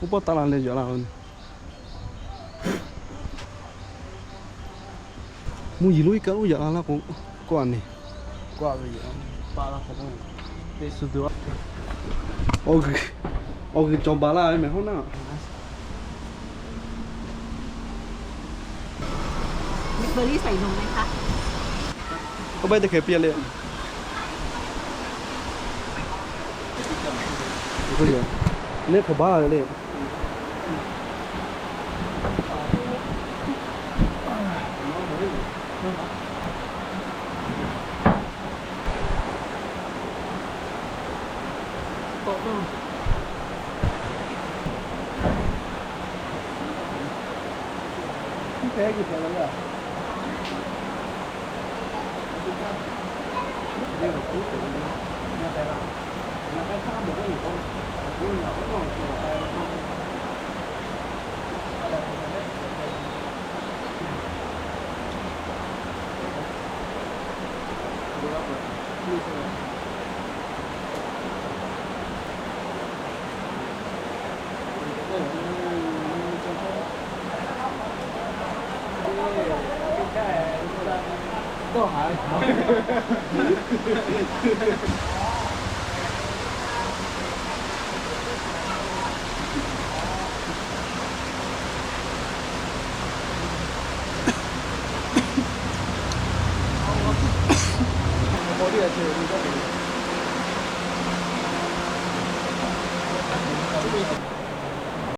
Oˇ pawˆ taˆ la leh yaꞈ la ve. Mvuhˇ yeˬ lonˉ iˉ kaˆ lonˉ yaꞈ la laˇ k'o, kawˆ a neˬ. Awˬ g'uiˬ cawˬ baˬ laˇ ve mehˬ hoˉ naˆ. มีเบอร์รี่ใส่นมไหมคะ K'oˆ baˆ teˇ hkeh piˇ le. Neˇ hk'awꞈ baˆ la ve le.